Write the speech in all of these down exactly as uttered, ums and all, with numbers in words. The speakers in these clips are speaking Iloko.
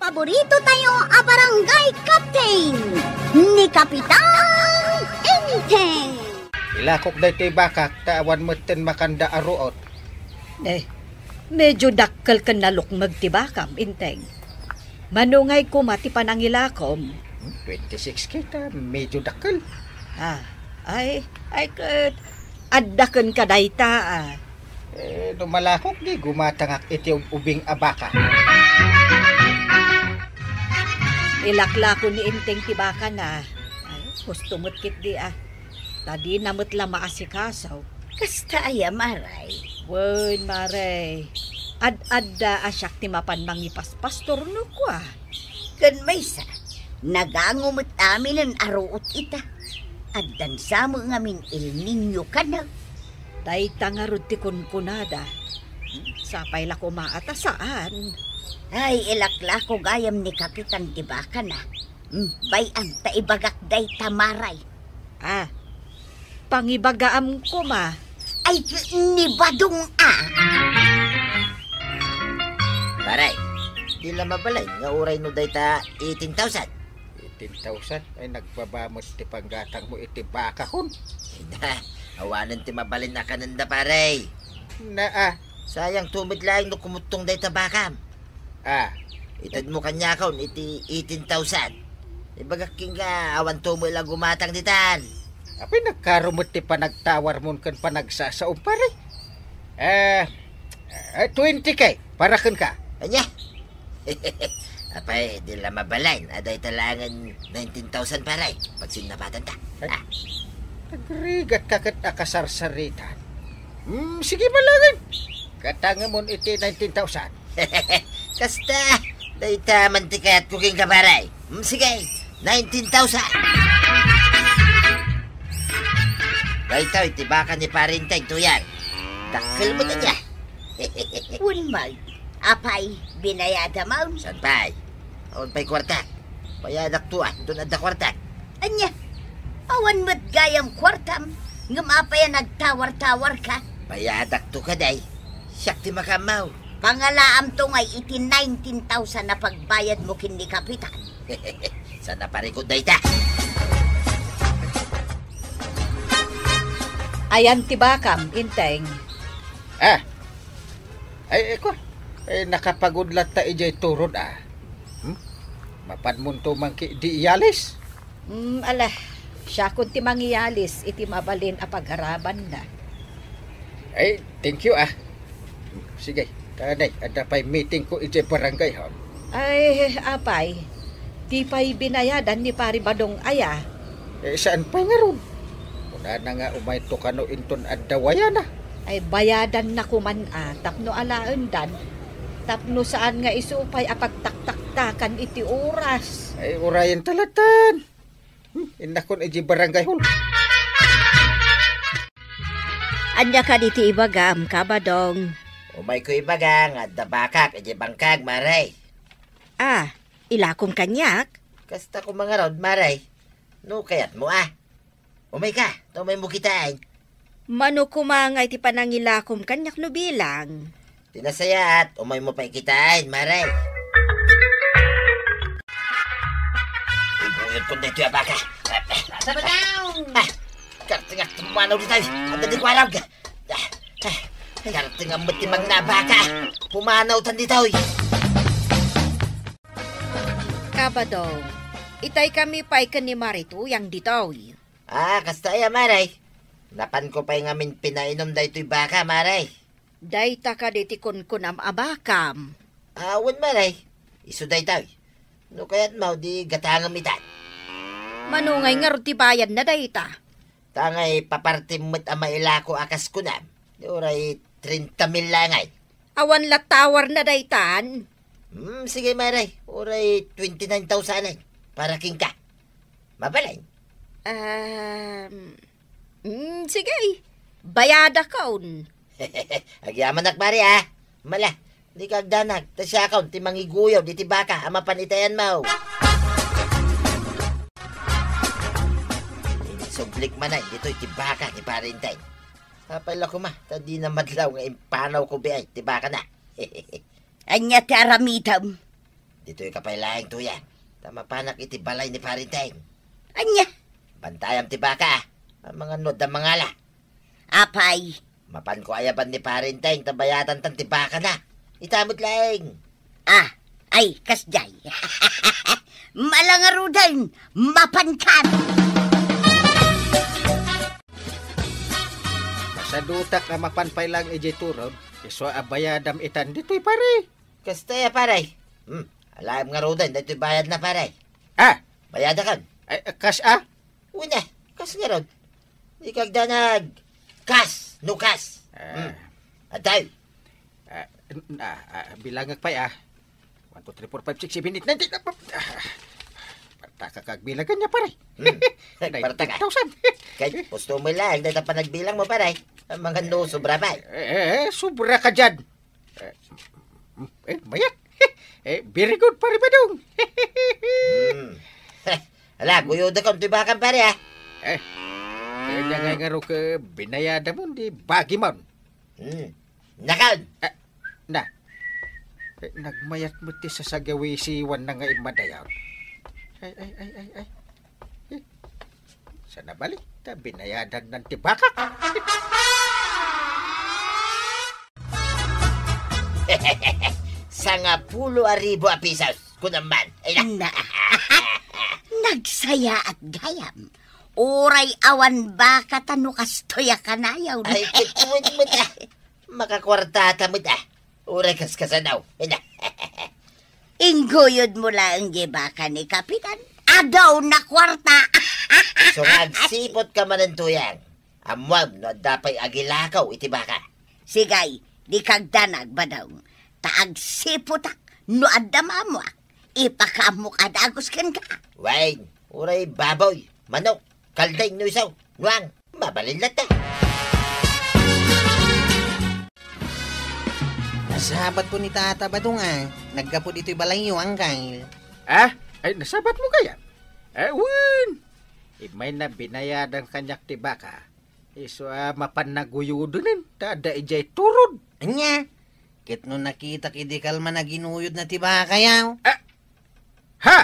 Paborito tayo a barangay captain, ni Kapitan Enteng. Ilakok daytoy bakak ta awan metten makanda a ruot. Eh, medyo dakkel ken nalukmeg ti bakam, Enteng. Mano ngay koma ti panangilakom? Twenty-six kita, medyo dakkel. Ah, ay, ay, ket adda kenka dayta, ah. Eh, no malakok, di gumatangak iti ub-, ubing a baka. Ilaklako ni Enteng ti bakana. Ay, husto met ketdi, ah. Ta dina met la maasikaso. Kasta aya, Maray? Wen, Maray. Ad-adda a siak ti mapan mangipaspastor no kua. Ken maysa, nagango met aminen a ruot ita. Addan sa met ngamin El Niño kano. Dayta ngarud ti kunkunada. Sapay la koma a ta saan. Ay, ilaklako gayam ni Kapitan ti bakana. Hmm, bay-am ta ibagak dayta, Maray. Ah, pangibagaam koma. Ay, ni Badong, ah. Maray, di la mabalin nga uray no dayta eighteen thousand. Eighteen thousand? Ay, nagbaba met ti panggatangmo iti bakakon. Ida, awanen ti mabalin a kanenda, pare. Na, ah. Sayang tumit laeng no kumuttong dayta bakam. Ah. Itedmo kaniakon iti eighteen thousand. Ibagak kenka, awan tumoy la gumatang ditan. Apay, nagkaro met ti panagtawarmon ken panagsasaom, pare. Eh, eh, twenty K para kenka. Ania? Apay, di la mabalin a dayta laengen nineteen thousand, pare. Pagsinnabatanta. Ay, ah, agrigatka ket a kasarsaritan. Hmm, sige, balangen. Gatangemon iti nineteen thousand. Kasta, dayta man ti kayatko kenka, pare. Hmm, sige, nineteen thousand. Daytoy ti baka ni Pare Enteng, tuyan. Dakkel met ania. Wen man, apay, binayadamon? Saan pay? Awan pay kuartak. Bayadakto, ah, inton adda kuartak. Ania? Awan met gayam kuartam, ngem apay a nagtawar-tawarka? Bayadakto kadi. Siak ti makaammo. Pangalaamto ngay iti nineteen thousand a pagbayadmo ken ni Kapitan. Saan a parikut dayta? Ayan ti bakam, Enteng. Ah, Ay, eko, eh, nakapagudlatta idiay turod, ah. Hmm? Mapanmonto man ketdi iyalis? Hmm, ala, siakon ti mangiyalis iti mabalin a pagarabanna. Ay, thank you, ah. Sige, kanay, adda pay meetingko idiay barangay hall. Ay, apay, di pay binayadan ni Pari Badong aya? Eh, saan pay ngarud? Kunana nga umayto kano inton adda wayana. Ay, bayadanna koman a, tapno alaendan. Tapno saan nga isu pay a pagtaktaktakan iti oras. Ay, urayenta lattan. Hmm, innakon iti barangay hall. Ania kadi ti ibagam, Kabadong? Umayko ibaga nga adda bakak iti bangkag, Mare. Ah, ilakom kaniak? Kasta koma ngarud, Mare. No kayatmo, ah. Umayka, ta umaymo kitaen. Mano koma nga iti panangilakom kaniak no bilang? Ti nasayaat, umaymo pay kitaen, Mare. Ibuyodkon daytoy a baka. Sa bagaw! Ah, kartengak ti pumanaw ditoy. Adda di kuarag. Ah, ah, kartengak met ti mangna a baka. Pumanawtan ditoy. Kabadong, itay kami pay ken ni Mare Tuyang ditoy. Ah, kasta aya, Mare? Napanko pay ngamin pinainum daytoy baka, Mare. Dayta kadi ti kunkunam a bakam? Ah, wen, Mare. Isu daytoy. No kayatmo, di gatangem itan. Mano ngay ngarud ti bayadna dayta? Ta ngay papartim met a mailako a kas kunam, di uray trenta mil la ngay. Awan la tawarna daytan? Hmm, sige, Mare. Uray twenty-nine thousand para kenka. Mabalin? Um, mm, sige. Bayadakon. Agyamanak, Mare, ah. Mala, dika agdanag, ta siakon ti mangiguyod iti baka a mapan itayanmo. Inisublik manen ditoy ti baka ni Pare Enteng. Apay la koma, ta dina madlaw nga impanawko biay ti bakana. Ania ti aramidem? Ditoy ka pay laeng, Tuyang. Ta mapanak iti balay ni Parinteng. Ania? Bantayam ti baka, ah. Amangan no adda mangala. Apay? Mapanko ayaban ni Parinteng ta bayadantan ti bakana. Ita met laeng. Ah, ay, kasjay. Malangaruden, mapankan. Masadutak a mapan pay laeng idiay turod, isu a bayadam itan ditoy, pare. Kasta ya, pare. Hmm, alaem ngaruden daytoy bayadna, pare. Ah! Bayadakon. Ay, kas a? Una, kas ngarud. Di kagdanag. Kas, no kas. Ah. Hmm. Atay. Ah, n-, ah, ah, bilangak pay, ah. One, two, three, four, five, six, seven, eight, nine, ten, ah, ah, parta ka kagbilangan niya, pare. Hmm. Parta ka. Nine thousand. Kay, gusto mo lang, dahil ang panagbilang mo, pare. Ang mga no, sobra pa, eh. Eh, eh, sobra ka dyan. Eh, eh, mayat. Eh, very good, pare Badong. Hmm. Ala, guyodakon ti bakam, pare, ah. Eh, kaya nga nga ro ka binayada mo, di bagi man. Hmm. Nakon. Ah, na. Eh, nagmayat mo ti sasagawisiwan na nga imadayaw. Ay, ay, ay, ay, ay. Eh, sa nabalik, ta binayadan nan ti bakak. Sangapulo a ribu a pisos, kunam man. Ay, na. Na. Nagsayaat gayam. Uray awan baka ta no kastoy a kanayon. Ay, kituin mo ta. Makakuarta ta met, ah. Uray kaskasanaw. Ina. Ingguyod mo laeng di baka ni Kapitan. Adaw na kuarta. So nga agsipot ka manen, Tuyang. Ammuam no adda pay agilakaw iti baka. Sigay, di kagdanag, Badong. Ta agsipotak no adda maamuak. Ipakaammo ka dagus kenka. Wen, uray baboy, manok, kalding no isu, nuang, mabalin latta. Nasabat ko ni Tata Badong a naggapu ditoy balayyo, Angkel. Ah? Ay, nasabat mo kaya? Eh, wen! Imay na binayadan kaniak ti baka. Isu a mapan naguyudonen, ta adda idiay turod. Ania? Ket no nakitak idi kalman a ginuyodna ti bakayaw. Ah! Ha?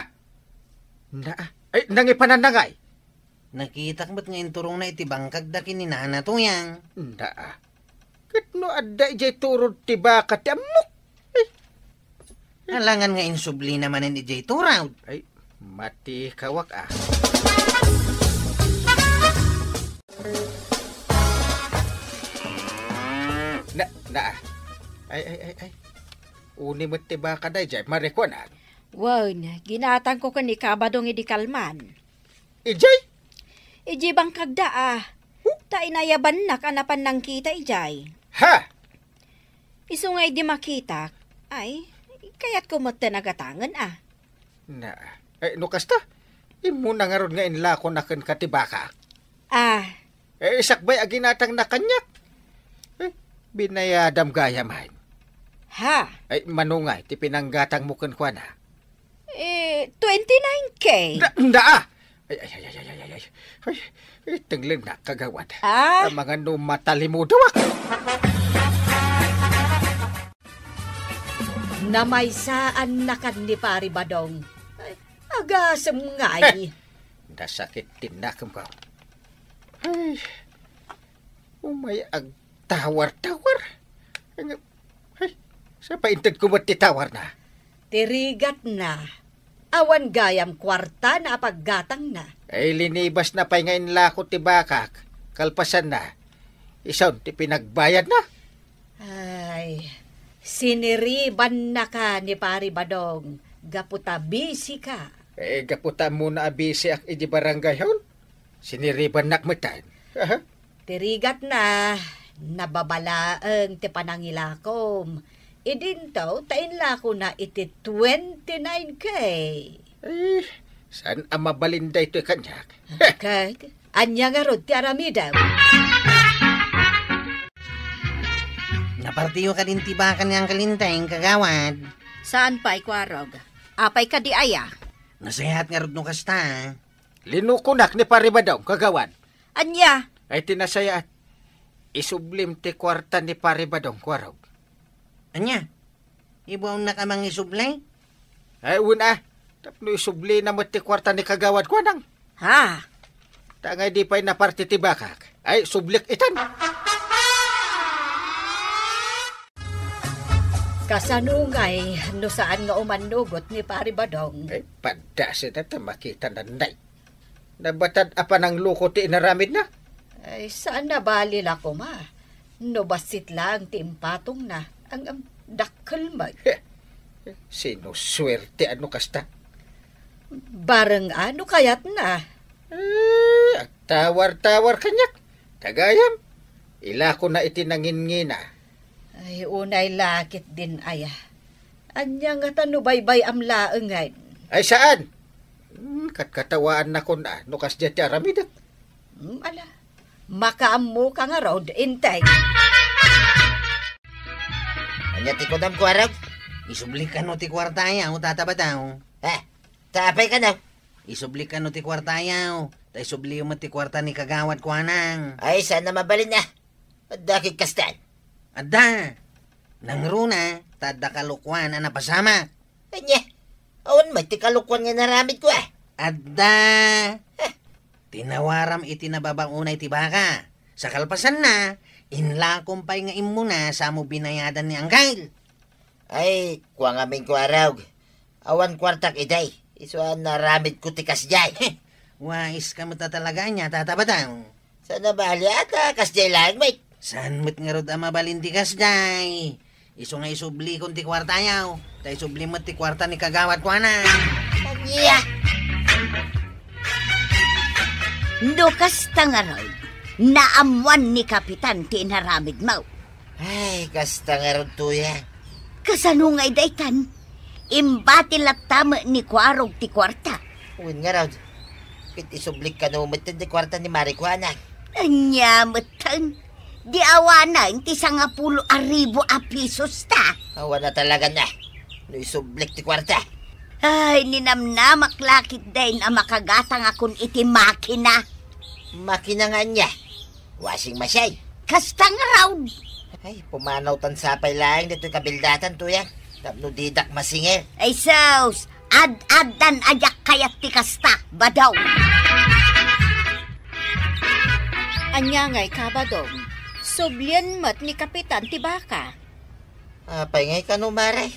Na, ay, nangipanan na ngay? Nakitak met nga inturongna iti bangkagda ken ni Nana Tuyang. Nda, ah. Ket no adda idiay turod ti baka ti ammok? Ay. Alangan nga insublina manen idiay turod. Ay, matikawak, ah. Na, na, ah. Ay, ay, ay, ay. Uni met ti baka daydiay, marikuanak. Wen, ginatangko ken ni Kabadong idi kalman. Idiay? Idiay bangkagda, ah. Huh? Ta inayabannak a napan nangkita idiay. Ha? Isu nga idi makitak, ay, kayatko metten a gatangen, ah. Na, eh, no kasta, immuna ngarud nga inlakona kenka ti baka. Ah. Eh, sakbay a ginatangna kaniak. Eh, binayadam gayam, ay. Ha? Ay, mano ngay ti pinanggatangmo kenkuana? Eh, twenty-nine K. Da, da, ah! Ay, ay, ay. Ay, itenglennak, kagawad. Ah? Amangan no matalimudawak. Namaysaannakan ni Pari Badong. Ay, agasem ngay. Eh, nasakit ti nakemko. Ay, umay agtawar-tawar. Ay, sa paintedko met ti tawarna. Ti rigatna, awan gayam kuartana a paggatangna. Ay, linibasna pay nga inlako ti bakak, kalpasanna. Isun ti pinagbayadna. Ay, siniribannaka ni Pari Badong, gapu ta busy ka. Eh, gapu ta ammona a busy ak idi barangay hall. Siniribannak metten. Aha. Ti rigatna, nababa laeng ti panangilakom. Idinto, ta inlakona iti twenty-nine K. Eh, saan a mabalin daytoy kaniak? Ket, ania ngarud ti aramidem? Napartiyo kadin ti baka ni Uncle Enteng, kagawad. Saan pay, Kuarog? Apay kadi aya? Nasayaat ngarud no kasta. Linukonak ni Pari Badong, kagawad. Ania? Ay, ti nasayaat. Isublim ti kuarta ni Pari Badong, Kuarog. Ania? Ibuawnak a mangisubli? Ay, wen a. Tapno isublina met ti kuarta ni Kagawad Kuanang. Ha? Ta ngay di pay naparti ti bakak. Ay, sublik itan. Kasano ngay no saan nga umannugot ni Pari Badong? Ay, padasita ta makita nanday. Nabatad a panangluko ti inaramidna? Ay, saan nabali la koma. No bassit laeng ti impatongna, ang, ang dakkel met. Heh, sinusuerte a no kasta. Bareng a no kayatna. Eh, agtawar-tawar kaniak. Tagayam, ilakona iti nanginngina. Ay, unay la ketdin aya. Ania ngata no baybay-am laengen? Ay, saan? Hmm, katkatawaannakon a no kasdiay ti aramidek. Hmm, ala. Makaammoka ngarud, integ. Ania ti kunam, Kuarog? Isubli kano ti kuarta ayaw, Tata Badong? Ha? Ta apay kano? Isubli kano ti kuarta ayaw, ta isubli met ti kuarta ni Kagawad Kuanang. Ay, saan a mabalin a. Adda ket kastan. Adda. Nangruna, ta adda kalokuan a napasamak. Ania? Awan met ti kalokuan nga inaramidko a. Adda. Heh. Tinawaram iti nababang-onay ti baka. Sa kalpasanna, inlakom pay nga immuna samo binayadan ni Angkel. Ay, kua ngamin, Kuarog. Awan kuartak idiay. Isu a naramidko ti kasdiay. Heh, wais ka met a talaga ania, Tata Badong. Saan a bali a ta kasdiay laeng met. Saan met ngarud a mabalin ti kasdiay? Isu nga isublikon ti kuarta ayaw, ta isubli met ti kuarta ni Kagawad Kuanang. Ania? No kasta ngarud, naammuan ni Kapitan ti inaramidmo. Ay, kasta ngarud, Tuyang. Kasano ngay daytan? Imbati latta met ni Kuarog ti kuarta. Wen ngarud, ket isublik kano metten ti kuarta ni Mari Kuanang. Ania metten? Di awanen ti sangapulo a ribu a pisos ta. Awan a talagan a. No isublik ti kuarta. Ay, ninamnamak la ketdin a makagatangakon iti makina. Makina nga ania? Washing machine. Kasta ngarud. Ay, pumanawtan sapay laeng ditoy kabildatan, Tuyang. Tapno didak masinger. Ay sus, ad-addan a diak kayat ti kasta, Badong. Ania ngay ka, Badong? Sublien met ni Kapitan ti baka. Apay ngay kano, Mare?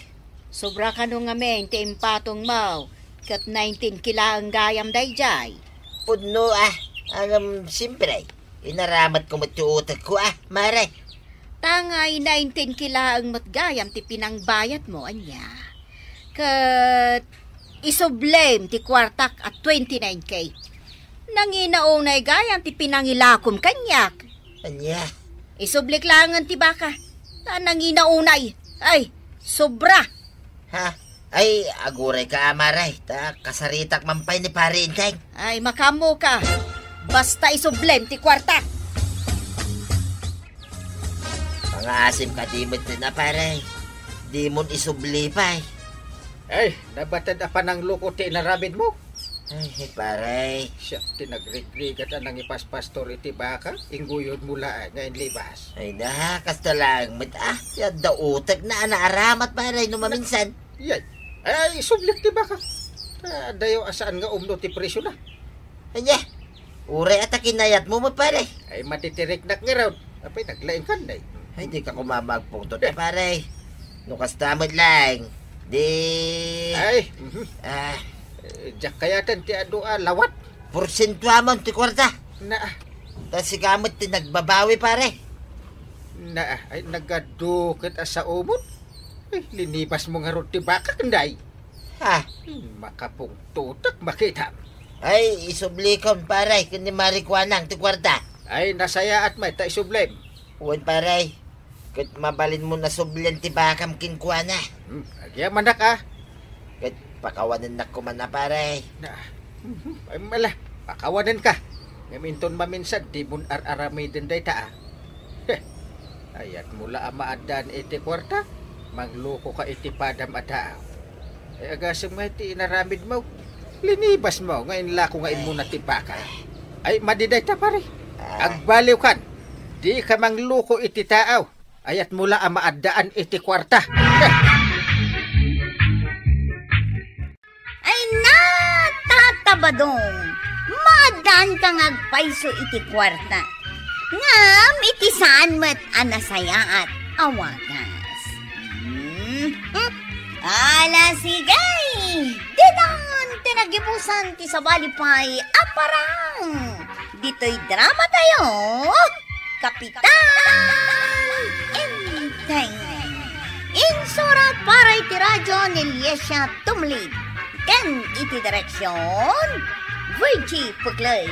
Sobra kano ngamin ti impatongmo, ket nineteen K laeng gayam daydiay. Pudno a, ngem, siempre, inaramatko met ti utekko a, Mare. Ta ngay nineteen K laeng met gayam ti pinangbayadmo, ania? Ket isublem ti kuartak a twenty-nine K. Nangina unay gayam ti pinangilakom kaniak. Ania? Isublik laengen ti baka. Ta nangina unay. Ay, sobra. Ha? Ay, aguray ka, Mare. Ta kasaritak man pay ni Pare Inteng. Ay, makaammoka. Basta isublem ti kuarta. Mangaasim ka di met na, pare. Dimon isubli pay. Ay, nabatad a panangluko ti inaramidmo. Ay, pare. Siak ti nagrigrigat a nangipaspastor iti baka, ingguyodmo laeng nga inlibas. Ay na, kasta laeng met, ah. Ti adda utekna a naaramat, pare, no maminsan. Yay. Ay, isublik ti baka. Ta adayo a saan nga umno ti presyona. Ania? Uray a ta kinayatmo met, pare. Ay, matitiriknak ngarud. Apay, naglaing kan, ay. Ay, di ka koma agpungtot, eh, pare. No kasta met laeng, di Ay, mhm. Ah, Eh, diak kayaten ti adu a lawat. Porsentuamon ti kuarta. Na, Ta sika met ti nagbabawi, pare. Na, ay, nagadu ket a saomon. Ay, linibasmo ngarud ti bakak, nay. Ha? Ay, makapungtotak, makitam. Ay, isublikon, pare, ken ni Mari Kuanang ti kuarta. Ay, nasayaat met ta isublem. Wen, pare. Ket mabalinmo a sublian ti bakam kenkuana. Hmm, agyamanak, ah. Ket pakawanennak koma a, pare. Na, mhm, ay, mala, pakawanenka. Ngem inton maminsan, dimon ar-aramiden dayta, ah. Heh, ayatmo la a maaddaan iti kuarta, manglukoka iti padam a tao. Ay, agasem nga iti inaramidmo. Linibasmo nga inlako nga immuna ti baka. Ay, madi dayta, pare. Ah. Agbaliwkan. Dika mangluko iti tao. Ayatmo la a maaddaan iti kuarta. Badong, maaddaanka nga agpayso iti kuarta. Ngem iti saan met a nasayaat a wagas. Hmm? Ala, sige! Ditan ti nagibusan ti sabali pay a parang. Ditoy drama tayo, Kapitan Enteng. Insurat para iti radyo ni Liesia Tumlid. Ken iti direksyon, Virgie Puclay.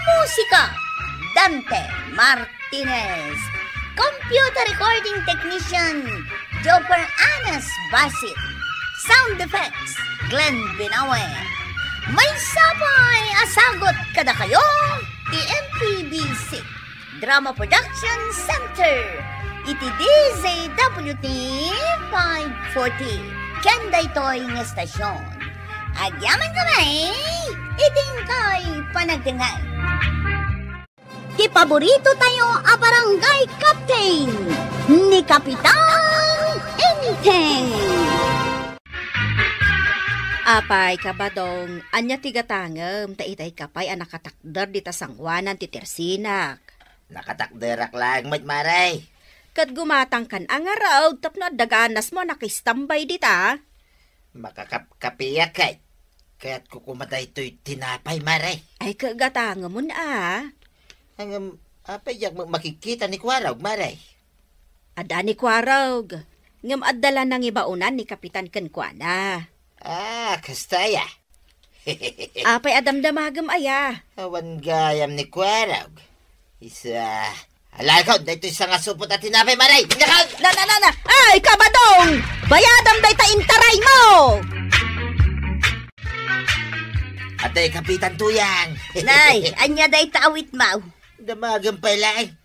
Musika, Dante Martinez. Computer recording technician, Joper Anas Basit. Sound effects, Glenn Binawe. Maysa pay a sagut kadakayo ti M P B C Drama Production Center iti D Z W T five forty. Ken daytoy nga estasyon, agyaman kami iti inkay panagdengngeg. Ti paborito tayo a barangay captain, ni Kapitan Enteng. Apay, Kabadong, ania ti gatangem ta itay ka pay a nakatakder dita sangoanan ti tersinak? Nakatakderak laeng met, Mare. Ket gumatangkan a ngarud tapno adda ganasmo a nakistambay dita? Makakapkapiak ket. Kayatko koma daytoy tinapay, Mare. Ay, ket gatangemon a. Ngem, apay diak makikita ni Kuarog, Mare? Adda ni Kuarog. Ngem adda la nangibaonan ni Kapitan kenkuana. Ah, kasta aya. Apay a damdamagem aya? Awan gayam ni Kuarog. Isa, alakan, daytoy sangasupot a tinapay, Mare. Alakan! Na, na, na, na! Ay, Kabadong! Bayadam dayta intaraymo! Atay, Kapitan Tuyang. Nay, ania dayta awitmo? Damagem pay laeng.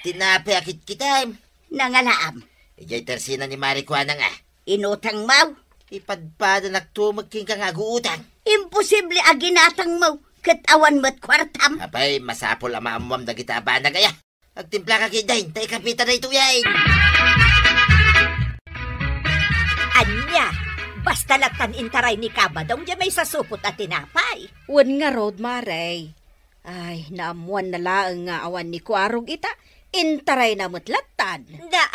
Tinapay a kitkitem. Nangalaam. Idiay tersina ni Mare Kuanang a. Inutangmo? Ipadpadanakto met kenka nga aguutang. Imposible a ginatangmo, ket awan met kuartam. Apay, masapul a maammoam dagita a banag aya. Agtimplaka ketdin, ta ikapita daytoyen. Ania, basta lattan intaray ni Kabadong diay maisasupot a tinapay. Wen ngarud, Mare. Ay, naammoanna laeng nga awan ni Kuarog ita, intarayna met lattan. Da,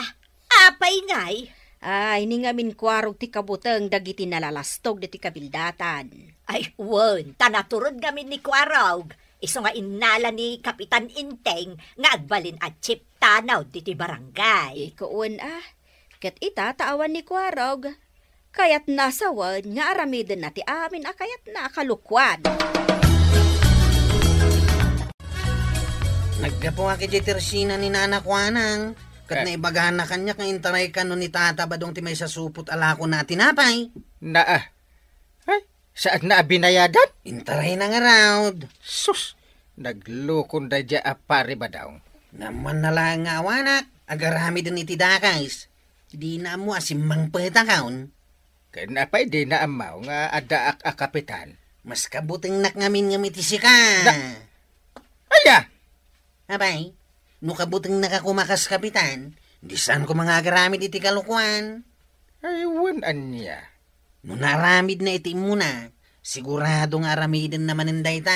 apay ngay? Ay, ni ngamin Kuarog ti kabuteng dagiti nalalastog diti kabildatan. Ay, wen, ta naturod ngamin ni Kuarog. Isu nga innala ni Kapitan Enteng nga agbalin a chief tanod diti barangay. Ikaw, wen, ah. Ket ita ta awan ni Kuarog. Kayatna sawen nga aramidenna ti amin a kayatna a kalukuan. Naggapuak idiay tersina ni Nana Kuanang, ket Eh. naibagana kaniak nga intaray kano ni Tata Badong ti maisasupot a lakona a tinapay. Naa. Ay, saanna a binayadan? Intarayna ngarud. Sus, naglukon daydiay a Pari Badong. Naammoanna laeng nga awanak, agaramiden iti dakes. Dina ammo a simmangpetakon. Ken apay dina ammo nga addaak a kapitan? Mas kabutengnak ngamin ngem iti sika. Da-, aya? Apay, no kabutengnaka koma kas kapitan, di saan koma nga agaramid iti kalukuan. Ay, wen ania? No naaramidna iti immuna, sigurado nga aramidenna manen dayta.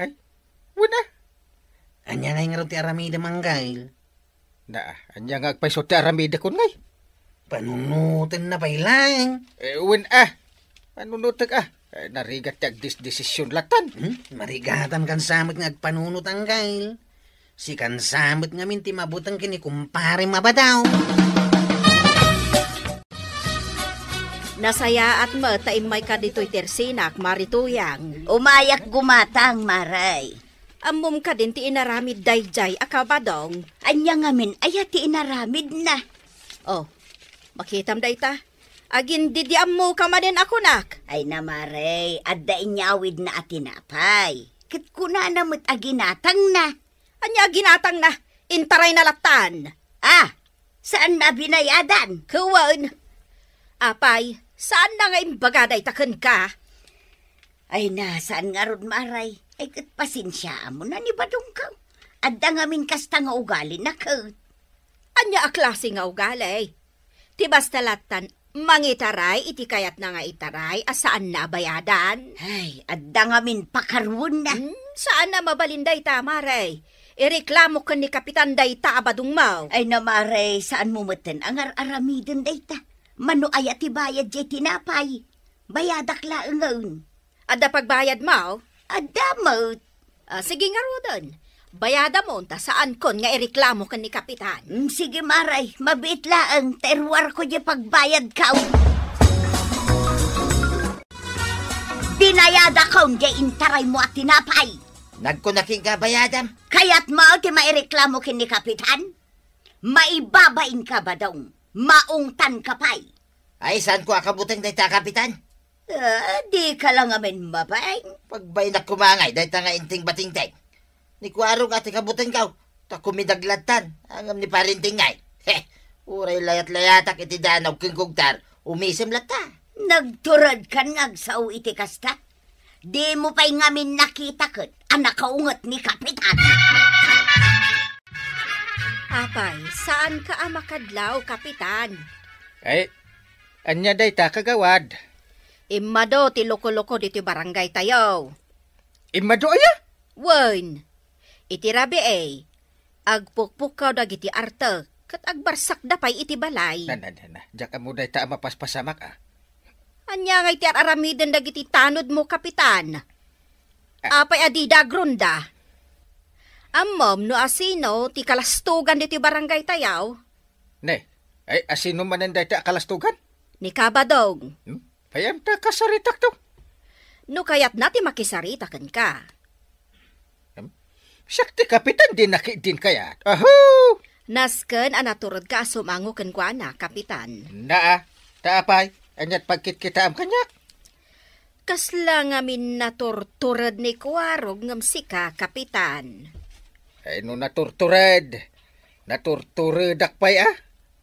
Ay, wen a. Ania ngay ngarud ti aramidem, Anggail? Na, ania nga agpayso ti aramidekon ngay? Panunotenna pay laeng. Eh, wen a. Panunotek a. Eh, narigat ti agdesdesisyon latan. Hmm? Marigatan kan samet nga agpanunot, Anggail. Sikan samet ngamin ti mabuteng ken ni kumparem a Badong. Nasayaat met ta immayka ditoy tersinak, Mari Tuyang. Umayak gumatang, Mare. Ammom kadin ti inaramid daydiay a Kabadong? Ania ngamin aya ti inaramidna? Oh, makitam dayta. Agindidi ammoka manen a kunak. Ay na, Mare, adda inyawidna a tinapay. Ket kunana met a ginatangna. Ania a ginatangna? Intarayna lattan. Ah, saanna a binayadan? Wen. Apay, saanna nga imbaga dayta kenka? Ay na, saan ngarud, Mare? Ay, ket pasensiaamon a ni Badongko. Adda ngamin kasta nga ugalina ket. Ania a klase nga ugali? Ti basta lattan, Mangitaray iti kayatna nga itaray a saanna a bayadan. Ay, adda ngamin pakaruenna. Hmm, saan a mabalin dayta, Mare. Ireklamo ken ni Kapitan dayta a badongmo. Ay, na, Mare, saanmo metten a ngar-aramiden dayta. Mano aya ti bayad diay tinapay? Bayadak laengen. Adda pagbayadmo? Adda met. Ah, sige ngaruden. Bayadamon ta saankon nga ireklamo ken ni Kapitan. Mm, sige, Mare. Mabiit laeng ta iruarko diay pagbayadko. Binayadakon diay intaraymo a tinapay. Nagkunak nga bayadam. Kayatmo ti maireklamo ken ni Kapitan? Maibabainka, Badong. Maungtanka pay. Ay, saanko a kabuteng dayta, Kapitan? Ah, dika la ngamin mabain. Pagbainnak koma ngay dayta nga Inting Batingteng. Ni Kuarog a ti kabutengko, ta kuminaglattan, ngem ni Parinting ngay. He, uray layat-layatak iti danaw ken gugtar, umisem latta. Nagturedkan nga agsao iti kasta? Dimo pay ngamin nakita ket a nakaunget ni Kapitan. Apay, saanka a makadlaw, Kapitan? Ay, ania dayta, kagawad? Immado ti loko-loko ditoy barangaytayo. Immado aya? Wen, iti rabii, agpukpukkaw dagiti artek ket agbarsakda pay iti balay. Na, na, na, na. Diak ammo dayta a mapaspasamak, a. Ania ngay ti ar-aramiden dagiti tanodmo, Kapitan? Ah. Apay a dida agronda? Ammom no asino ti kalastogan ditoy barangaytayo? Ne, ay, asino manen dayta a kalastogan? Ni Kabadong. Hmm? Payam ta kasaritakto. No kayatna ti makisarita kenka. Hmm? Siak ti kapitan, di nakit din kayat. Aho! Nasken a naturedka a sumango kenkuana, kapitan. Naa, ta apay, aniat pagkitkitaam kaniak? Kasla ngamin naturtured ni Kuarog ngem sika, kapitan. Ay, no naturtured, naturturedak pay, a?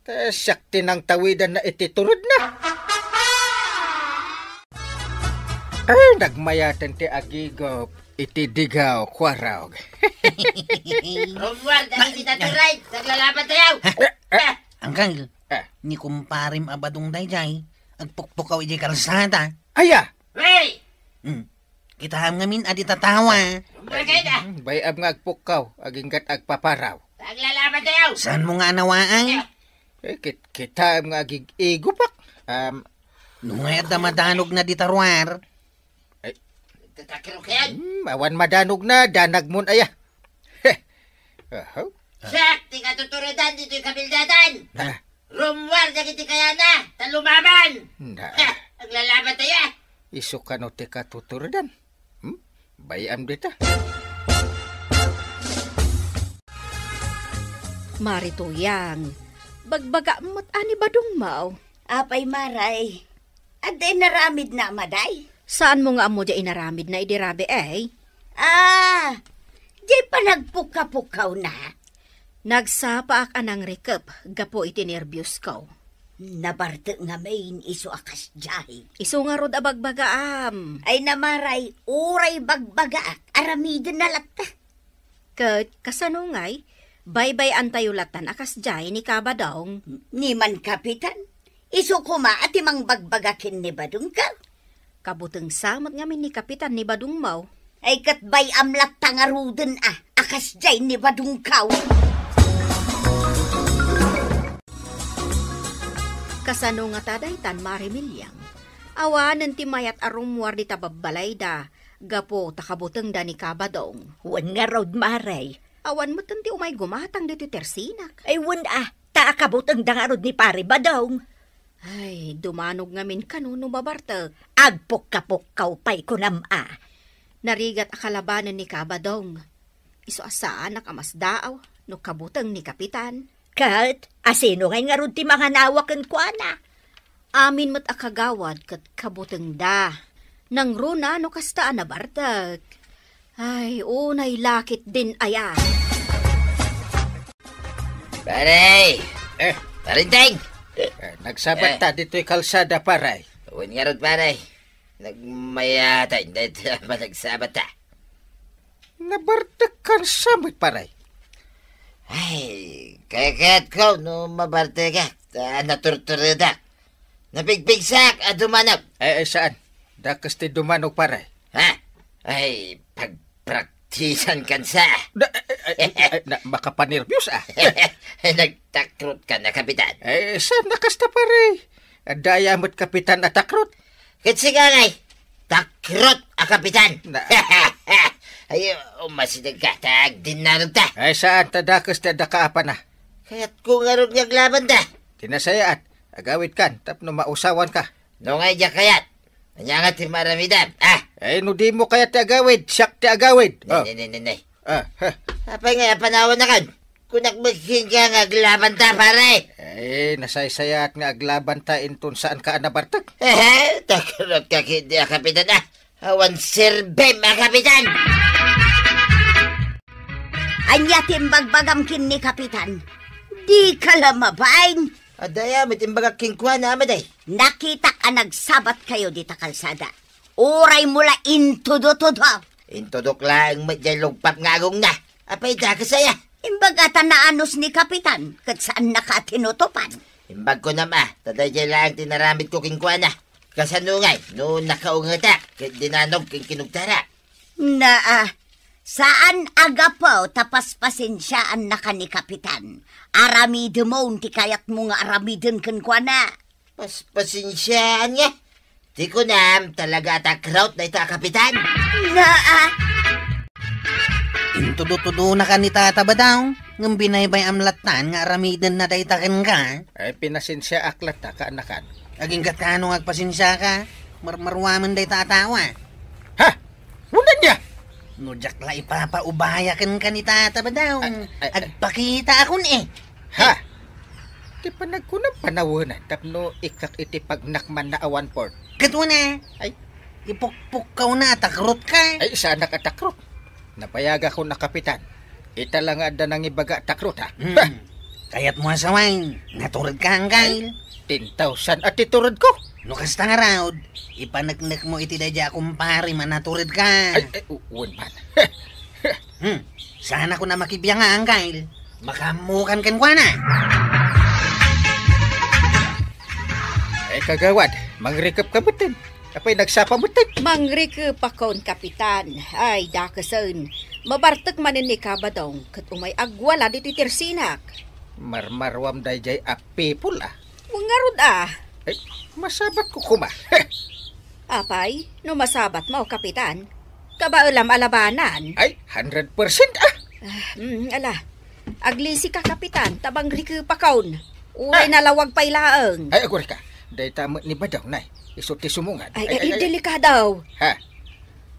Ta siak ti nangtawidanna iti turedna. Ay, nagmayaten ti agigup iti digaw, Kuarog. Romuald, dagiti natured, naglalaban tayo. Eh, eh. Ah. Angkel, ah, ni kumparem a Badong daydiay, agpukpukaw idiay kalsada. Aya! Hey! Hmm. Kitaem ngamin a di tatawa. Bagay na. Hmm, bay-am nga agpukkaw, aginggat agpaparaw. Naglalaban tayo. Saanmo nga anawaan? Eh, kit-, kitaem nga agig-igupak. Um, no nga adda madanogna dita ruar? Ay. Tatakiro kayan. Hmm, awan madanogna, danagmon aya. Heh. Ahaw. Siak ti katuturedan ditoy kabildadan. Ah. Rummuar dagiti kayana, ta lumaban! Na. Ha! Aglalaban tayo, ah! Isu kano ti katuturedan? Hmm? Bay-am dita. Mari Tuyang, bagbaga met a ni Badong Maw. Apay, Maray? Adda inaramidna a maday? Saanmo nga ammo diay inaramidna idi rabii, eh? Ah, diay panagpukkapukkawna. Nagsapaak a nangrikep gapu iti nerbiosko. Nabartek ngamin isu a kasdiay. Isu ngarud a bagbagaam. Ay, na, Maray, uray bagbagaak, aramidenna latta. Ket kasano ngay, baybay-antayo lattan a kasdiay ni Kabadong? Ni man, kapitan, isu koma a ti mangbagbaga ken ni Badong ka. Kabuteng sa met ngamin ni kapitan ni Badong Maw. Ay, ket bay-am latta ngaruden a, a kasdiay ni Badong Kaw. Kasano ngata daytan, Mari Milyang? Awanen ti mayat a rummuar dita babbalayda, gapu ta kabutengda ni Kabadong. Wen ngarud, Mari. Awan metten ti umay gumatang ditoy tersinak. Ay, wen a, ta kabutengda ngarud ni Pari Badong. Ay, dumanog ngamin kano no mabartek. Agpukkapukkaw pay kunam a. Narigat a kalabanen ni Kabadong. Isu a saanak a masdaaw no kabuteng ni kapitan. Ket asino ngay ngarud ti manganawa kenkuana? Amin met a kagawad ket kabutengda. Nangruna no kasta a nabartek. Ay, unay lakit din aya. Pare! Eh. Parinteng! Eh, nagsabat ta ditoy kalsada, pare. Wen ngarud, pare. Nagmayatan dayta a panagsabat ta. Nabartekkan sa met, pare. Ay, kayatko no mabartekak, ta naturturedak. Napigpigsak a dumanog. Eh, eh, saan? Dakes ti dumanog, pare. Ha? Ay, pagpraktisan kan sa. Da, eh, eh, eh, eh, na, makapanerbios, ah. Nagtakrot ka na, Kapitan. Eh, saan na kasta, pare? Adda aya met, Kapitan, a takrot? Ket sika ngay, takrot a kapitan. Na- Ay, umasideg ka, ta agdinnarog ta. Ay, saan ta dakes ti adda kaapana? Kayatko ngarud nga aglabanta. Ti nasayaat, agawidkan tapno mausawanka. No ngay diak kayat, ania nga ti maaramidam, ah? Ay, no dimo kayat ti agawid, siak ti agawid. Ne, Oh. ne, ne, ne, ne. Ah, ha. Apay nga apanawanakon? Kunak met kenka nga aglabanta, pare. Eh, nasaysayaat nga aglabanta inton saanka a nabartek. Eh, takrot ka ketdi a kapitan, ah. Awan serbem a kapitan. Ania ti imbagbagam ken ni Kapitan? Dika la mabain. Adda aya met imbagak kenkuana, Amaday. Nakitak a nagsabatkayo dita kalsada. Uray mo la intudo-tudo. Intudok laeng met jay lugpap nga agongna. Apay dakes aya? Imbaga ta naanus ni Kapitan, ket saannaka a tinutupan. Imbag kunam a, ta dayjay laeng ti naramidko kenkuana. Kasano ngay, no nakaungetak, ket dinanog ken kinugtarak? Naa, saan a gapu ta paspasensiaannaka ni Kapitan. Aramidemon ti kayatmo nga aramiden kenkuana. Paspasensiaan nga. Ti kunam, talaga a takrot dayta a kapitan. Naa. Intudo-tudonaka ni Tata Badong, ngem binaybay-am lattan nga aramidenna dayta kenka. Ay, pinasensiaak latta, kaanakan. Agingga't kano nga agpasensiaka? Marmaruamen dayta a tao, a. Ha? Unan niya? No diak la ipapaubaya kenka ni Tata Badong, Ay, ay, ay. agpakitaakon, eh. Ha? Ti panagkunam panawenan tapno ikkak iti pagnakmanna a one-fourth. Ket una, Ay. ipukpukkawna a takrotka. Ay, saanak a takrot. Napayagakon a kapitan. Ita la nga adda nangibaga a takrot, ha? Hmm. Bah! Kayatmo a sawen, naturedka, Angkel? Ten thousand a ti turedko. No kasta ngarud, ipaneknekmo iti daydiay a kumparem a naturedka. Ay, ay, u-, wen man. Hmm, saanakon a makibiang, Angkel. Makaammokan kenkuana. Ay, kagawad, mangrikepka metten. Apay, nagsapa metten. Mangrikepakon, Kapitan. Ay, dakesen. Mabartek manen ni Kabadong, ket umay agwala ditoy tersinak. Marmaruam daydiay a people, a. Ngarud, a. Ay, masabatko koma. Apay, no masabatmo, Kapitan, kabaelam a labanan. Ay, hundred percent, a. Ah, mm, ala. Aglisika, Kapitan, ta mangrikepakon. Uray Ah. nalawag pay laeng. Ay, agurayka. Dayta met ni Badong, nay. Isu ti sumungad. Ay, Ay, ay, ay, ay. delikado. Ha?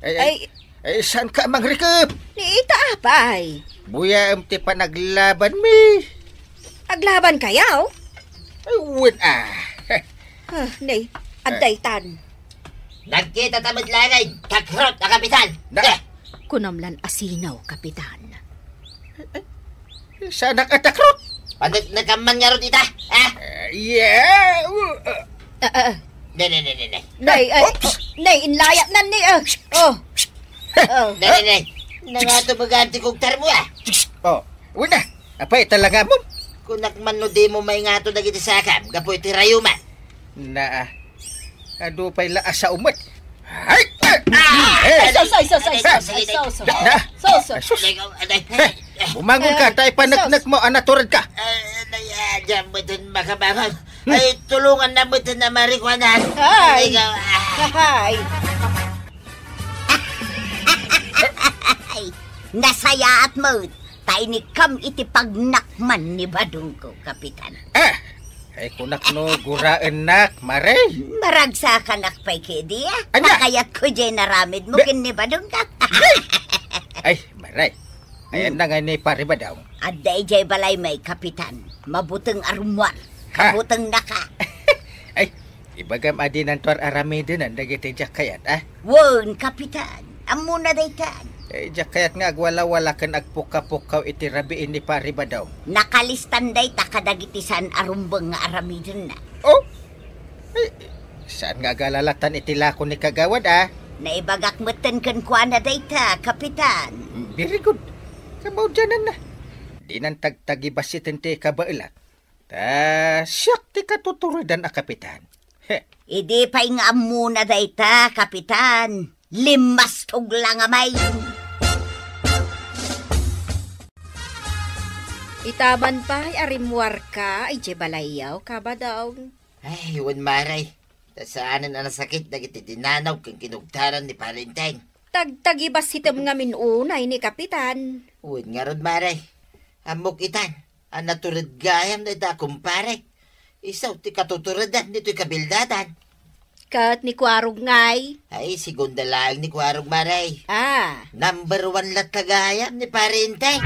Ay, ay. Ay. Ay, saanka a mangrikep? Ni ita apay? Buyaem ti panaglabanmi. Aglabankayo? Ay, wen, a. Ah, nay, adda itan. Nagkita ta met laeng, takrot a kapitan. Na- Eh! Kunam lan asino, Kapitan. Saanak a takrot? Paneknekam man ngarud ita, ha? Eh, yeah. Ah, ah, ah. Ne, ne, ne, ne, ne. Nay, ay, Oops! oh, nay, inlayat nan ni, ah. Oh. Oh. Ne, ne, ne. Nangato maganti kog tarmo, ah. Oh, una. Apay, talaga mo? Kunak man no di mo maingato dagiti sakam, gapu iti rayuma. Naa. Adu pay la a sao met. Ay! Ah! Eh! Ay, sus, ay, sus, ay, sus, ay, sus, sus. Na, na. Sus, sus. Ay, sus. Aday ko, aday. Eh, bumangon ka, Eh, tay paneknek sus. mo, a natured ka. Ay, aday, ah, diyan mo din makabangon. Hmm. Ay, tulungan na mo din na marikuanan. Ay. Aday ko, ah. Ay. Ay, nasayaat mo. Ta inikkam iti pagnakman ni Badongko, Kapitan. Ah! Ay, kunak no guraennak, Mare. Maragsakanak pay kedi, ah. Ania? Nakayatko jay naramidmo Be- ken ni Badongko. Ay, Mare. Ayan Hmm. na nga ni Pare Badong. Adda ijay balay may Kapitan. Mabuteng a rummuar. Ha? Kabutengnaka. Ay, ibagam a dinanto ar-aramiden dagiti diak kayat, ah. Wen, Kapitan. Ammona daytan. Eh, diak kayat nga agwalawala ken agpukka-pukkaw iti rabii ni Pari Badong. Nakalistan dayta kadagiti saan a rumbeng nga aramidenna. Oh? Eh, saan nga agalalatan iti lako ni Kagawad, ah? Naibagak metten kenkuana dayta, Kapitan. Very good. Kamaudiananna. Dinan tagtagibasiten ti kabaelak. Ta siak ti katuturedan a kapitan. Idi pay nga ammona dayta, Kapitan, limmastog la ngamin. Ita man pay a rimmuarka idiay balayyo, Kabadong. Ay, wen, Mare. Ta saanen a nasakit dagiti dinanaw ken kinugtaran ni Pare Enteng. Tagtagibassitem ngamin unay ni Kapitan. Wen ngarud, Mare. Ammok itan a natured gayam dayta a kumpare. Isu ti katuturedan ditoy kabildadan. Ket ni Kuarog ngay? Ay, segunda laeng ni Kuarog, Mare. Ah. Number one latta gayam ni Pare Enteng.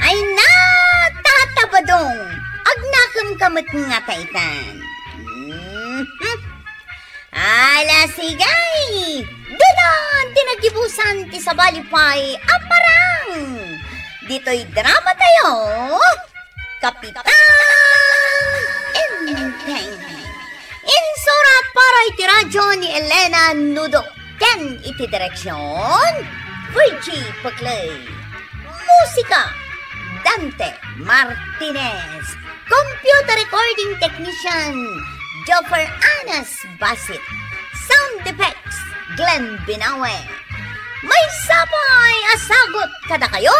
Ay na, Tata Badong! Agnakemka met ngata itan. Mhm. Ala, sige! Dayta ti nagibusan ti sabali pay a parang! Ditoy drama tayo, Kapitan Enteng. Insurat para iti radyo ni Elena Nudo. Ken iti direksion, Virgie Paclay. Musika, Dante Martinez. Computer recording technician, Joffer Anas Basit. Sound effects, Glenn Binawe. Maysa pay a sagut kadakayo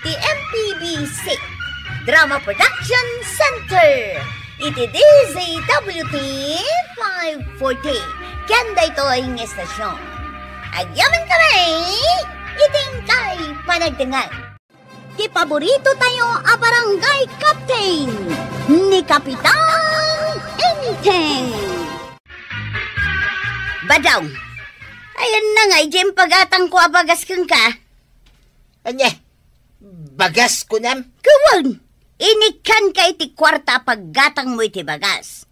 ti M P B C Drama Production Center iti D Z W T five forty. Ken daytoy nga estasyon. Agyamankami iti inkay panagdengngeg. Ti paborito tayo a barangay captain, ni Kapitan Enteng. Badong, ayan na nga, idiay impagatangko a bagas kenka. Ania? Bagas, kunam? Wen, inikkanka iti kuarta a paggatangmo iti bagas.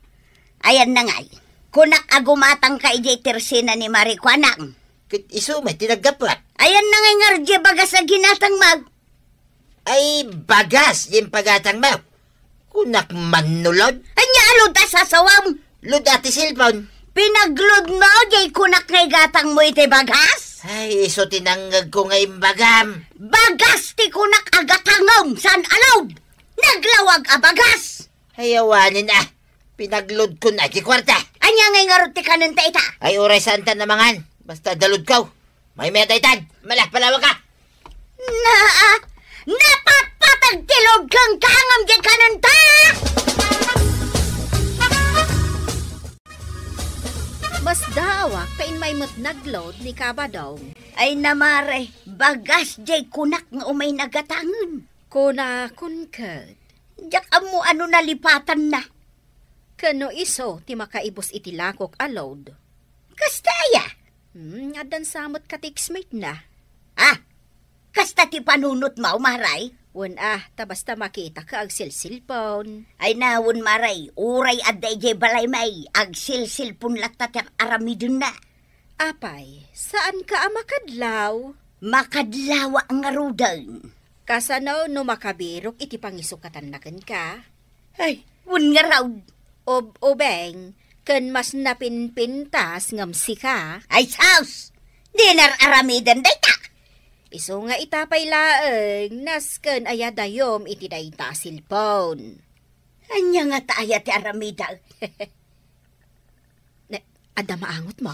Ayan na ngay, kunak a gumatangka idiay tersena ni Mari Kuanang. Ket isu met ti naggapuak. Ayan na ngay ngarud diay bagas a ginatangmo. Ay, bagas diay impagatangmo. Kunak man no load? Ania a load a sasawam? Load a ti cellphone. Pinagloadmo diay kunak nga igatangmo iti bagas? Ay, isu ti nangngegko nga imbagam. Bagas ti kunak a gatangem, saan a load. Naglawag a bagas. Ay, awanen a. Pinagloadkon a ti kuarta. Ania ngay ngarud ti kanenta ita? Ay, uray saanta a mangan. Basta adda loadko. Maymayat a itan. Mala, palawagka. Na, napatpateg ti load kenka ngem diay kanenta! Masdaawak ta immay met nagload ni Kabadong. Ay na, Mare, bagas diay kunak nga umayna gatangen. Kunakon ket. Diak ammo a no nalipatanna. Ken no isu ti makaibus iti lakok a load. Kasta aya? Hmm, addan sa met ka-textmate na. Ah, kasta ti panunotmo, Mare? Wen a, ta basta makitaka agselselpon. Ay na, wen, Mare, uray adda idiay balaymi, agselselpon latta ti ar-aramidenna. Apay, saanka a makadlaw? Makadlawak ngaruden. Kasano no makabirok iti pangisukatanna kenka? Ay, wen ngarud. Ub-ubing, ken mas napinpintas ngem sika. Ay, sus! Di nar-aramiden dayta! Isu nga ita pay laeng, nasken aya dayum iti dayta a cellphone. Ania ngata aya ti aramidek? Ne, adda maangotmo?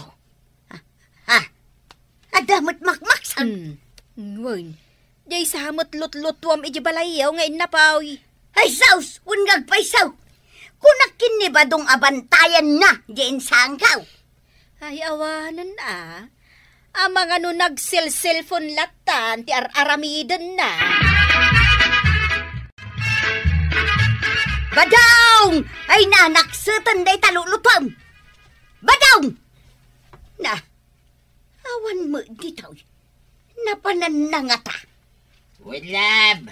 Ha? Ha? Adda met makmaksag? Hmm. Wen. Diay sa met lutlutuam idiay balayyo nga innapoy. Ay, sus! Wen nga agpayso! Kunak ken ni Badong a bantayanna diay insaanko. Ay, awanen a. Amangan no nagselselpon lattan ti ar-aramidenna. Badong! Ay, nanakseten dayta lulutuam! Badong! Na, awan met ditoy. Napananna ngata. Wen, love.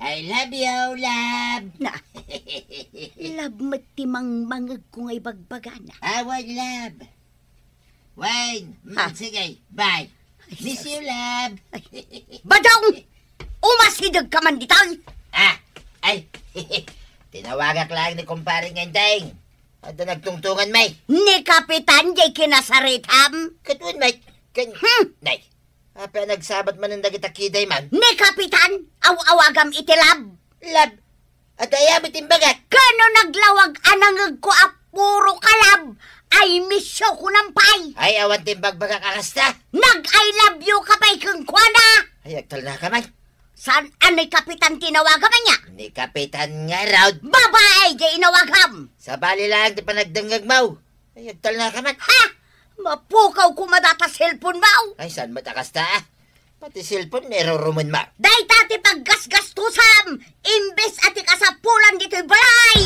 I love you, love. Na, love met ti mangmangegko nga ibagbagana. Awan, love. Wen, mm, ha? Sige, bye. Ay, miss you, love. Ay, Badong! Umasidegka man ditoy! Ah, ay, tinawagak laeng ni kumpare nga Enteng. Adda nagtungtungan, may. Ni Kapitan diay kinasaritam? Ket wen, may. Ken, hmm, nay. Apay a nagsabat manen dagita kiday man? Ni Kapitan, aw-awagam iti lab. Lab? Adda aya met imbagak? Ken no naglawag a nangegko a puro kalab, I miss you kunam pay. Ay, awan ti imbagbagak a kasta. Nag-I love you ka pay kenkuana. Ay, agtalnaka man. Saan a ni Kapitan ti inawagam ania? Ni Kapitan ngarud. Babae diay inawagam. Sabali laeng ti panagdengngegmo. Ay, agtalnaka man. Ha? Mapukaw koma data cellphone mo. Ay, saan met a kasta, ah? Pati cellphone, irurumenmo. Dayta ti paggasgastusam, imbes a ti kasapulan ditoy balay.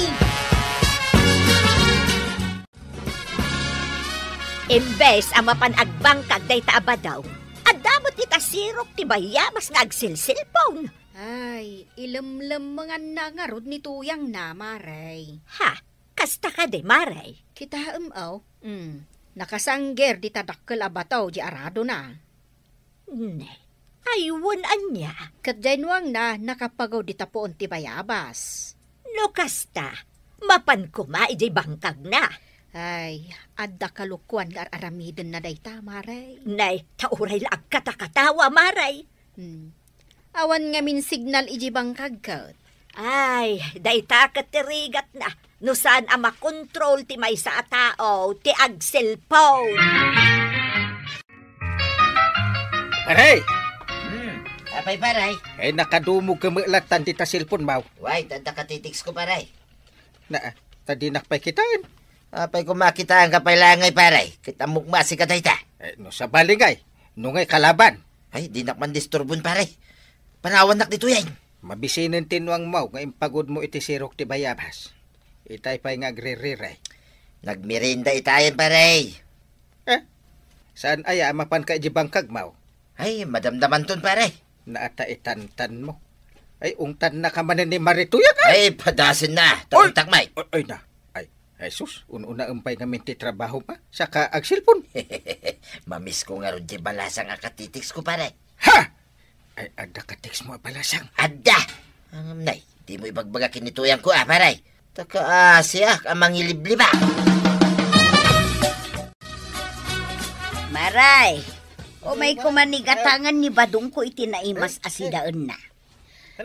Imbes a mapan agbangkag dayta a badong, adda met ita sirok ti bayabas nga agsilsilpon. Ay, ilemlemmenganna ngarud ni Tuyang na, Mare. Ha? Kasta kadi, Mare? Kitaem, aw. Mm. Nakasangger dita dakkel a bato di aradona. Ne, ay, wen ania? Ket diay nuangna, nakapago dita puon ti bayabas. No kasta, mapan koma idiay bangkagna. Ay, adda kalokoan nga ar-aramidenna dayta, Mare. Nay, ta uray la agkatakatawa, Mare. Hmm. Awan ngamin signal idiay bangkag ket. Ay, dayta ket ti rigatna. No saan a makontrol ti maysa a tao ti agselpon. Pare! Hmm, apay, pare? Ay, nakadumog ka met latan dita cellphone mo. Way, adda ka ti text ko, pare. Na, ta dinak pay kitaen. Apay koma kitaenka pay la ngay, pare? Ket ammok masika dayta. Eh, no sabali ngay, no ngay kalaban. Ay, dinak man disturbon, pare. Panawannak ditoy, ay. Mabisinen ti nuangmo nga impagudmo iti sirok ti bayabas. Itay pay nga agririre. Nagmerienda itayen, pare. Eh? Saan aya a mapanka iti bangkagmo? Ay, madamdamanton, pare. Naata itantanmo. Ay, ungtannaka manen ni Mare Tuyang, ay! Ay, padasenna. Oy! Tauntak, may. Oy, oy na. Ay, ay, sus, un-unaem pay ngamin ti trabahom, a? Saka agselpon. Mamisko ngarud ti balasang a katitext ko, pare. Ha? Ay, adda katextmo a balasang? Adda. Ngem, nay, dimo ibagbaga ken ni Tuyangko, a, pare. Ta kaasiak a mangilibliba. Maray, umay koma ni gatangan ni badongko iti naimas a sidaenna.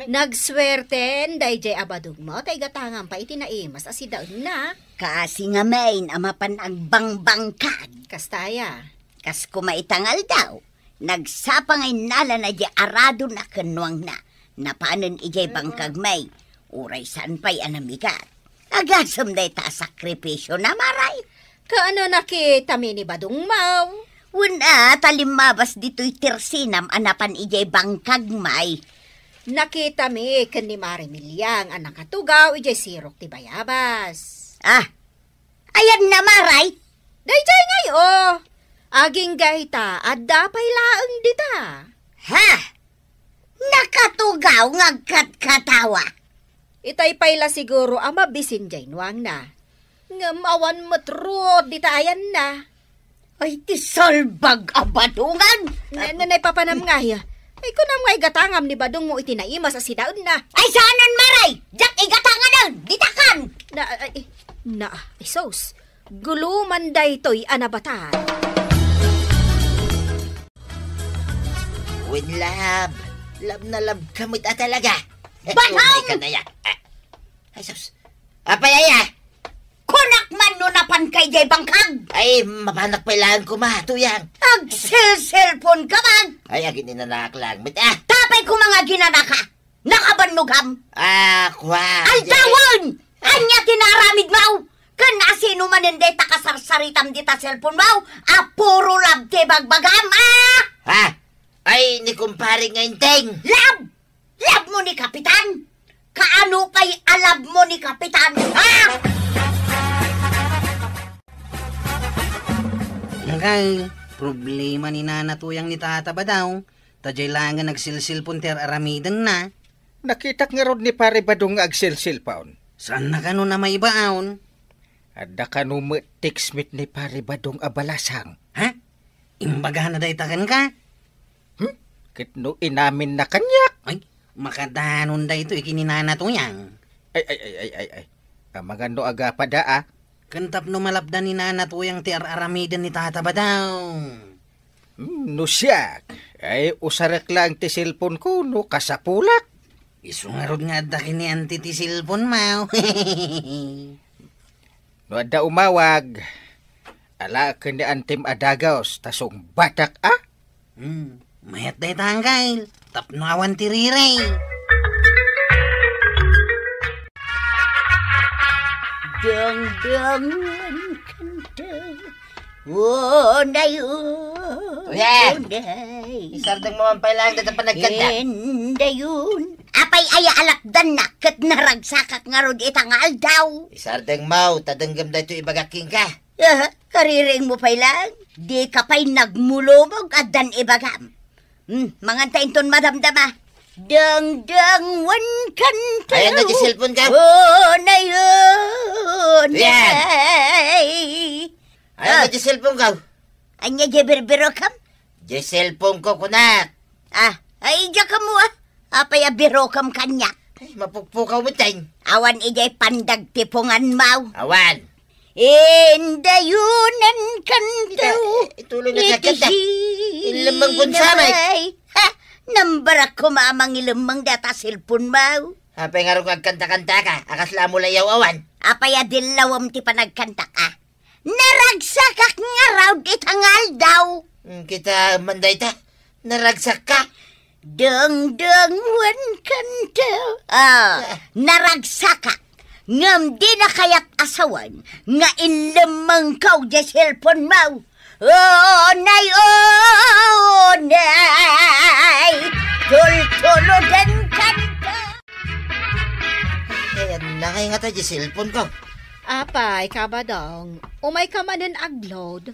Nagsuerten daydiay a badongmo ta igatangam pay iti naimas a sidaenna. Kaasi ngamin a mapan agbangbangkag. Kasta aya? Kas koma ita nga aldaw, nagsapa nga innalana diay aradona ken nuangna. Napanen idiay bangkagmi, uray saan pay a namigat. Agasem dayta a sakripisiona, Maray. Kaano nakitami ni badongmo? Wen a, ta limmabas ditoy tersinam a napan idiay bangkagmi. Nakitami ken ni Mare Miliang a nakatugaw idiay sirok ti bayabas. Ah, ayanna, Maray? Daydiay ngay, o. Agingga ita, adda pay laeng dita. Ha? Nakatugaw nga agkatkatawa. Itay pay la siguro a mabisin diay nuangna. Ngem awan met ruot dita ayanna. Ay, ti salbag a badongan! Ne-, ne-, ne, papanam nga, ya. Ay, kunam nga igatangam ni badongmo iti naimas a sidaenna. Ay, saanen, Maray! Diak igatanganen! Ditakan! Na, ay, na, ay, sus. Guluman daytoy a nabatan. Wen, love. Love na love ka met a talaga. Batang! Tunay ka na ya. Ah. Ay, sus. Apay aya? Kunak man no napanka idiay bangkag. Ay, mapanak pay laeng koma, Tuyang. Agselselpon ka man. Ay, agininanak lang met, ah. Tapay koma nga aginanaka. Nakabannogam. Ah, kwa. Aldawen! Ania ti naaramidmo? Ken asino manen dayta kasarsaritam dita cellphone mo? A puro love ti bagbagam, ah! Ha? Ay, ni kumpare nga Enteng. Love! Love mo ni Kapitan? Kaano pay a love mo ni Kapitan, ha? Ngay, problema ni Nana Tuyang ni Tata Badaw. Ta diay laeng nga nagselselpon ti ar-aramidenna. Nakitak ngarud ni Pare Badong nga agselselpon. Saanna kano a maibaon? Adda kano met text met ni Pare Badong a balasang. Ha? Imbagana dayta kenka? Hmm? Ket no inaminna kaniak? Ay, makadanon daytoy ken ni Nana Tuyang. Ay, ay, ay, ay, ay, ay. Amangan no agapada, a. Ken tapno malapdan ni Nana Tuyang ti ar-aramiden ni Tata Badaw. Hmm, no siak, ay usarek laeng ti cellphone ko no kasapulak. Isu ngarud nga adda ken ni Auntie ti cellphone-mo. No adda umawag, alaek ken ni Auntie-m a dagus ta sungbatak, a? Hmm, mayat dayta, Angkel. Tapno awan ti riri. Dangdangan kanta. Unay, Kuya! Unay. Isardengmo man pay laeng dayta panagkanta. Indayon. Apay aya a lapdannak ket naragsakak ngarud ita nga aldaw? Isardengmo, ta denggem daytoy ibagak kenka. Ah, kariringmo pay laeng. Dika pay nagmulumog, addan ibagam. Hmm, manganta inton madamdama. Dangdang wen kanta. Ayan na di cellphone-ko. Unay, unay. Ayan. Ayan na di cellphone-ko. Ania di birbirokam? Di cellphone-ko, kunak. Ah, ay, diak ammo, ah. Apay a birokam kaniak? Ay, mapukpukaw met, tay. Awan idiay pandagtipunganmo. Awan. Indayonan kanto. Ita, ituloy na iti kanta. Inlemmeng kun samay. Ha? Nambarak koma a mangilemmeng data cellphone-mo. Apay ngarud nga agkanta-kantaka, a kasla a mulayaw awan? Apay a dillawem ti panagkantak, a? Naragsakak ngarud ita nga aldaw. Hmm, kita man dayta. Naragsakka? Dengdeng wen kanta. Ah, ah, naragsakak. Ngem dina kayat a sawen nga inlemmengko di cellphone-mo. Unay, unay, tultuloden kanta. Ay, adda ngay ngata di cellphone-ko. Apay, Kabadong, umayka manen ag-load?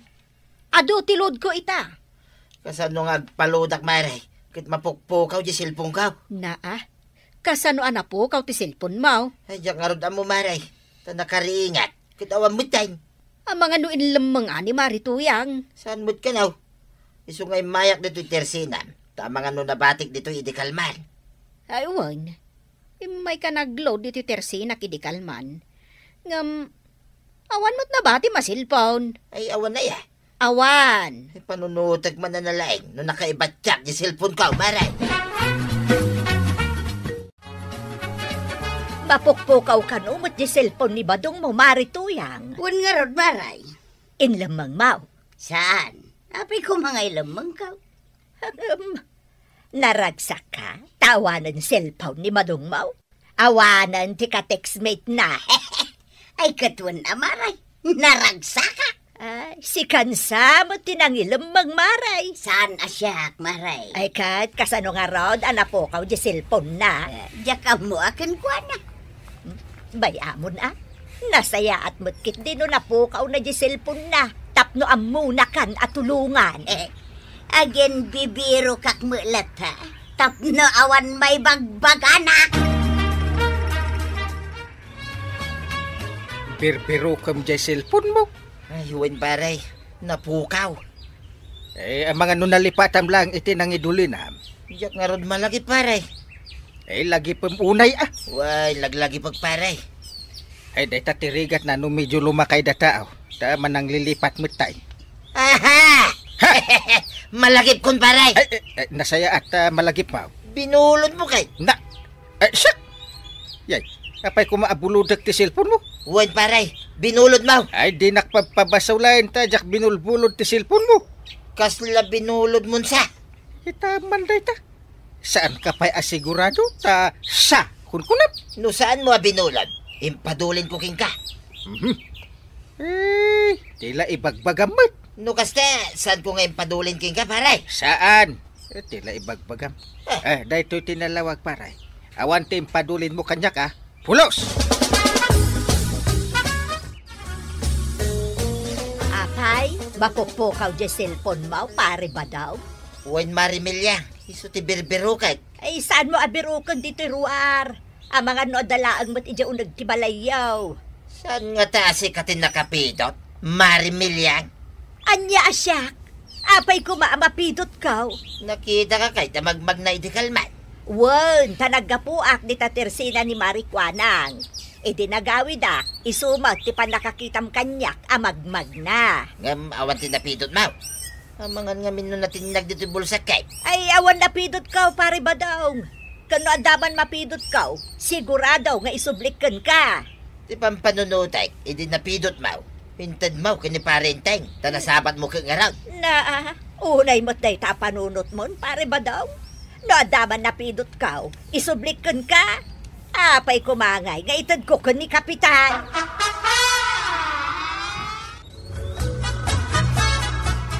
Adu ti load-ko ita. Kasano nga agpa-load-ak, Mare? Ket mapukpukaw di cellphone-ko. Naa, kasano a napukaw ti cellphone-mo? Ay, diak ngarud ammo, Mare. Ta nakariingat. Ket awan met tay. Amangan no inlemmeng a ni Mari Tuyang. Saan met kano? Isu nga immayak ditoy tersinam. Ta amangan no nabatik ditoy idi kalman. Ay, wen. Immayka nag-load ditoy tersinak idi kalman. Ngem, awan met nabatim a cellphone. Ay, awan aya. Awan. Ay, panunutek man a nalaing no nakaibatyak di cellphone-ko, Mare. Mapukpukaw kano met di cellphone ni Badongmo, Mari Tuyang. Wen ngarud, Mare. Inlemmengmo? Saan? Apay koma nga ilemmengko. Ahem. Naragsakka ta awanen cellphone ni Badongmo? Awanen ti ka-textmate-na. Ay, ket wen a, Mare. Naragsakak. Ay, sikan sa met ti nangilemmeng, Mare. Saan a siak, Mare? Ay, ket kasano ngarud a napukaw di cellphone-na? Eh, diak ammo a kenkuana. Bay-amon a, nasayaat met ketdi no napukawna di cellphone-na tapno ammonakan a tulongan. Eh, aginbibirokak met latta tapno awan maibagbagana. Birbirokem diay cellphone-mo? Ay, wen, pare. Napukaw. Eh, amangan no nalipatam laeng iti nangidulinam. Diak ngarud malagip, pare. Eh, lagipem unay, a. Way, laglagipek, pare. Ay, dayta ti rigatna no medio lumakay data, aw. Ta mananglilipat met tay. Aha! Ha! Malagipkon, pare. Ay, eh, eh, nasayaat, ah, malagipmo. Binulodmo kay? Na, eh, siak! Yay, apay koma a bulodek ti cellphone-mo? Wen, pare, binulodmo. Ay, dinak pagpabasulaen ta diak binulbulod ti cellphone-mo. Kasla binulodmon sa? Ita man dayta. Saanka pay a sigurado ta sa kunkunam? No saanmo a binulod, impadulinko kenka. Mhm. Eh, tila ibagbagam met. No kasta, saanko nga impadulin kenka, pare? Saan? Eh, tila ibagbagam. Eh. Eh, daytoy ti nalawag, pare. Awan ti impadulinmo kaniak, a. Pulos! Apay, mapukpukaw diay cellphone-mo, pare Badaw? Wen, Mare Melia, isu ti birbirokek. Ay, saanmo a biroken ditoy ruar? Amangan no adda laeng met idiay uneg ti balayyo. Saan ngata a sika ti nakapidot, Mare Melia? Ania a siak? Apay koma a mapidotko? Nakitaka kay ta magmagna idi kalman? Wen, ta naggapuak dita tersina ni Mari Kuanang. Idi nagawidak, isu met ti pannakakitam kaniak a magmagna. Ngem awan ti napidotmo? Amangan ngamin no natinnag ditoy bulsak kay? Ay, awan napidotko, Pare Badong. Ken no adda man mapidutko, sigurado nga isublik kenka. Ti pampanunotek idi napidutmo, intedmo ken ni Pare Enteng, ta nasabatmo ket ngarud. Na, unay met dayta a panunotmon, Pare Badong. No adda man napidutko, isublik kenka. Apay koma ngay nga itedko ken ni Kapitan?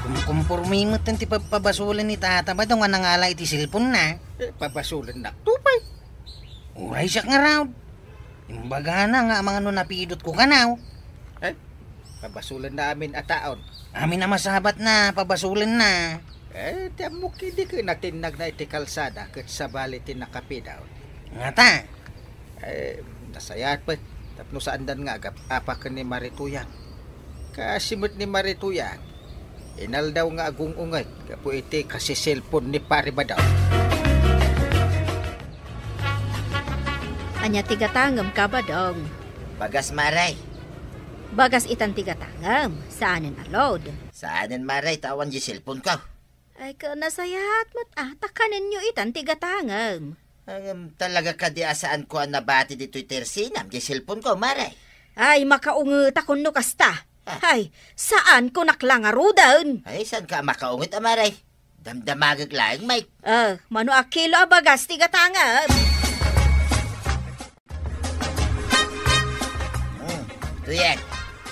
Kumkomporme met ti pagpabasolen ni Tata Badong a nangala iti cellphone-na. Eh, pabasolennak to pay. Uray siak ngarud. Imbagana nga amangan no napidutko kano. Eh, pabasolenna amin a taon. Amin a masabatna, pabasolenna. Eh, ti ammok idi ket natinnagna iti kalsada ket sabali ti nakapidut. Ngata? Eh, nasayaat pay. Tapno saandan nga agap-apa ken ni Marituyan. Kaasi met ni Marituyan, inaldaw nga agung-unget gapu iti kasiselpon ni Pare Badong. Ania ti gatangem, Kabadong? Bagas, Mare. Bagas itan ti gatangem, saanen a load. Saanen, Mare, ta awan di cellphone-ko. Ay, ka, nasayaat met, ah, ta kanenyo itan ti gatangem. Ngem talaga kadi a saanko a nabati ditoy tersinam, di cellphone-ko, Mare. Ay, makaungetak no kasta. Ah. Ay, saanko naklangaruden. Ay, saanka a makaunget, a, Mare? Damdamagek laeng, Mike. Ah, mano a kilo a bagas ti gatangem? Hmm, tuyan.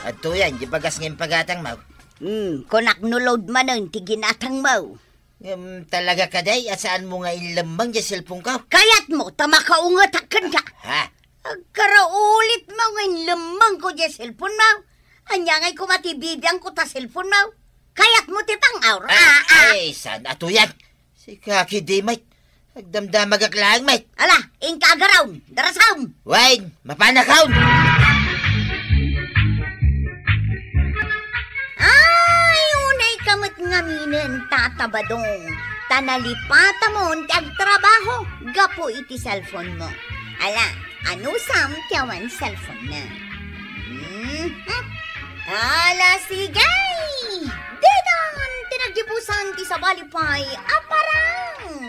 Adtoyan, di bagas nga impagatangmo. Hmm, kunak no load manen ti ginatangmo. Ngem talaga kadi a saanmo nga inlemmeng di cellphone-ko? Kayatmo ta makaungetak kenka. Ha? Agkaraulitmo nga inlemmengko di cellphone-mo. Ania ngay koma ti bibiangko ta cellphone-mo? Kayatmo ti pang-aura? Ah, ah, ah. Ay, saan a tuyan? Sika kadi, Mike. Agdamdamagak laeng, Mike. Ala, inka agaraw, darasam. Wen, mapanakon. Ay, unay ka met ngaminen, Tata Badong. Ta nalipatamon ti agtrabaho gapu iti cellphone-mo. Ala, anusam ti awan cellphone-na. Mhm. Ala, sige! Ditan ti nagdibusan ti sabali pay a parang.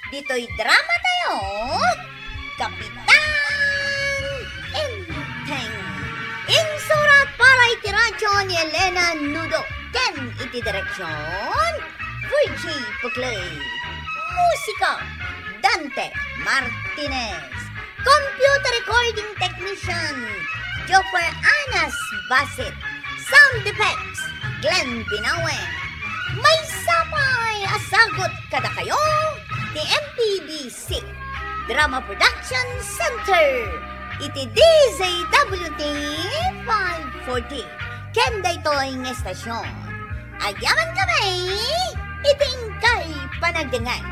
Ditoy drama tayo, Kapitan Enteng. Insurat para iti radyo ni Elena Nudo ken iti direksyon, Virgie Puclay. Musika, Dante Martinez. Computer recording technician, Joffer Anas Basit. Sound effects, Glenn Binawe. Maysa pay a sagut kadakayo ti M P B C Drama Production Center iti D Z W T five forty. Ken daytoy nga estasyon, agyaman kami iti inkay panagdengngeg.